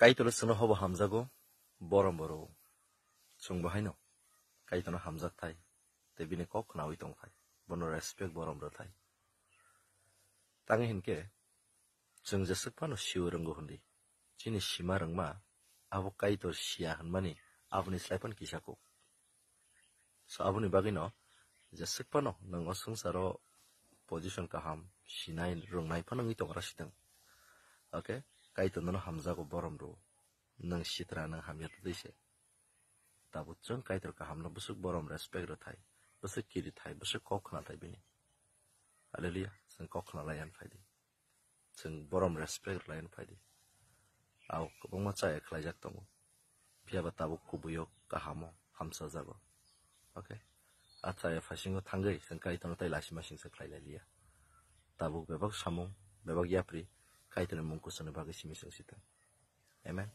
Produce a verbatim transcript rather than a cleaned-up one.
Kaitor chwngno hobo hamjago, borom bo rwo. Chwngbo haino Kaitorno hamjak thai, tei bini kok khnaui tong thai, bono respect borom rw thai. Tangwi hinkhe chwng jeswk phano siwi rwngo hwnwi, chini sima rwngma abo Kaitor siya hwnmani aboni slai phano kisa kuk. So aboni bagwino jeswk phano nwng o swngcharo position kaham sinai rwngnai phano wngwi tongra sitwng. Okay, Kaitor nono hamjago, borom rwo. Nwng sitra, nwng hamya twtwi se. Tabuk chwng Kaitor kahamno bwswk borom respect rw thai, bwswk kiri thai, bwswk kok khna thai bini. Hallelujah, chwng kok khna lai yan phai di. Chwng borom respect lai yan phai di. Au kwbangma chaya khlaijak tongo. Phiya ba tabuk kubui o kaham o hamsa jago. Okay. A chaya phasingo thangwi chwng Kaitorno tai laisima singsa khlai lai liya. Tabuk bebak samung, bebak yapri, Kaitorni mung kusurni bagwi simi chwng sitwng. Amen.